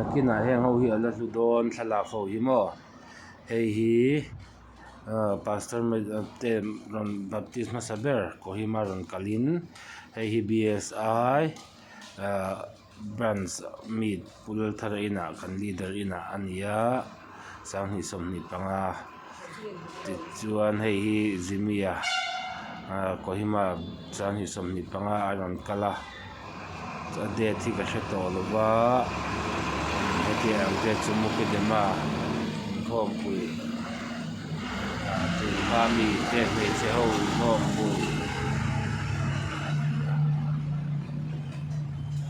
Nakinah heng ho hi a la hlu dawn thlalak ho hi maw hei hi ahh pastor te rawn baptist hmasa ber Kohima rawn kalin hei hi b s i ahh branch meet Pu Lalthara inah kan leader inah a ni a 2025 tichuan hei hi Jimmy a ahh Kohima 2025 a rawn kal a a date hi ka hre tawh lo va hetiang ang te chu Mukidema inkhawmpui ah tunhma mi te hmeichhe ho inkhawmpui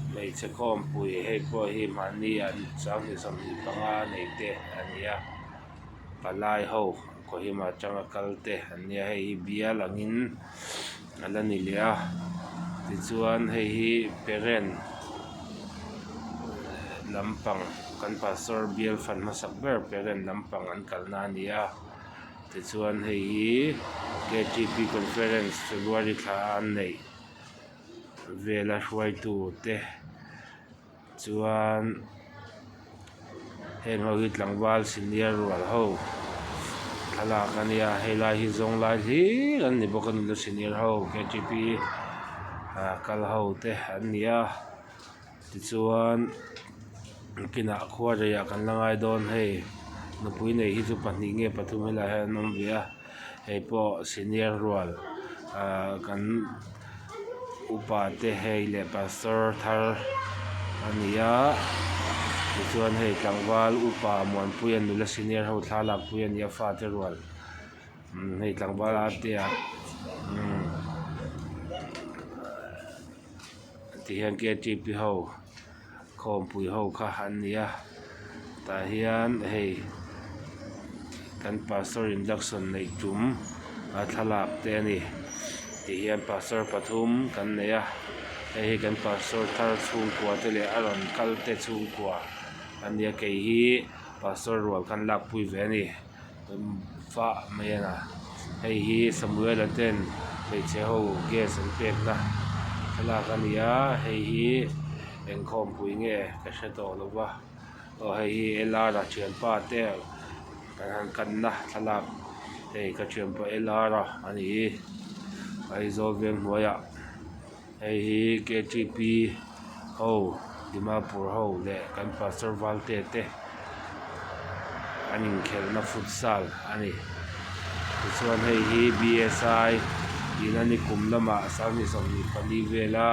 hmeichhe khawmpui hei pawh hi mahni an 2025 nei te a ni a palai ho Kohima atanga kal te an nia hei hi bial angin a la ni leh a tichuan hei hi parent lampang kan pastor bial fan hmasak ber parent lampang an kalna a ni a tichuan hei hi K T P conference February thla a an neih vela hruaitu te. Chuan heng ho hi tlangval senior rual ho thlalak a nia helai hi zawng lai hlir an ni bawk a nula senior ho k t p ah kal ho te an ni a tichuan kinah khua reiah kan la ngai dawn hei nupui nei hi chu pahnih nge pathum helai hian an awm ve a. Hei pawh senior rual ahh kan upa te hei leh pastor thar a ni a tichuan hei tlangval upa Muanpuia nula senior ho thla lakpui a ni a fate rual umm hei tlangval a te ah umm tihian k t p ho. Khawmpui ho kha an ni a tah hian hei kan pastor induction neih tum a thlalak te a ni tihian pastor pathum kan nei a hei hi kan pastor thar chhungkua te leh a rawn kal te chhungkua a nia kei hi pastor rual khan lakpui ve a ni. Fah mai a hei hi Samuel-a ten hmeichhe ho gas an pekna thlalak a ni a hei hi eng khawmpui nge ka hre tawh lo va aw hei hi L R a thianpa te kan han kanna thlalak hei ka thianpa L R a a ni hi Aizawl veng hnuaiah. Hei hi k t p ho Dimapur ho leh kan pastor Valte te an inkhelhna futsal a ni tichuan hei hi b s i tihna ni kum lamah 2024 vela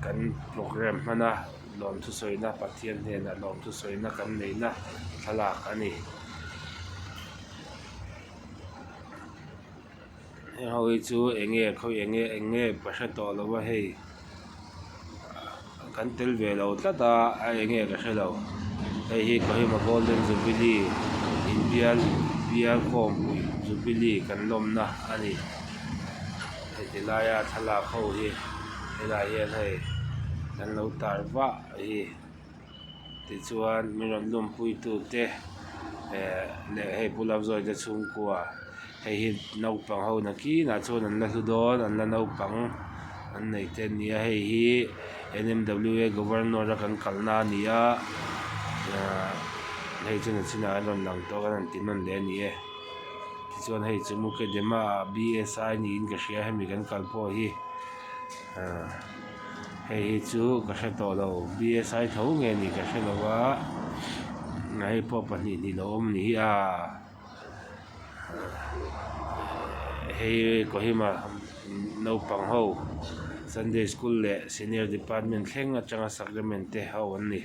kan programme hman a lawmthu sawina Pathian hnenah lawmthu sawina kan neihna thlalak a ni. Heng ho hi chu eng nge khawi eng nge eng nge ka hre tawh lo a hei kan tel ve lo tlat a a eng nge ka hre lo hei hi Kohima Golden Jubilee inbial bial khawmpui Jubilee kan lawmna a ni heti laia thlalak ho hi helaiah hian hei kan lo tar vah hi. Tichuan min rawn lawmpui tute eh leh hei Pu Lamzawi te chhungkua hei hi naupang ho nakinah chuan an la hlu dawn an la naupang an neih te ania hei hi N M W A governor a kan kalna a ni a ahh hei chu nachinah an rawn lang tawh a kan han ti nawn leh a ni e tichuan hei chu Mukadema ah B S I niin ka hria hemi kan kal pawh hi. Hei hi chu ka hre tawh lo b s i tho nge ni ka hre lo a hei pawh pahnih hnih lo awm ni hi a hei Kohima naupang ho Sunday school leh senior department thleng atanga sacrament te ho an ni.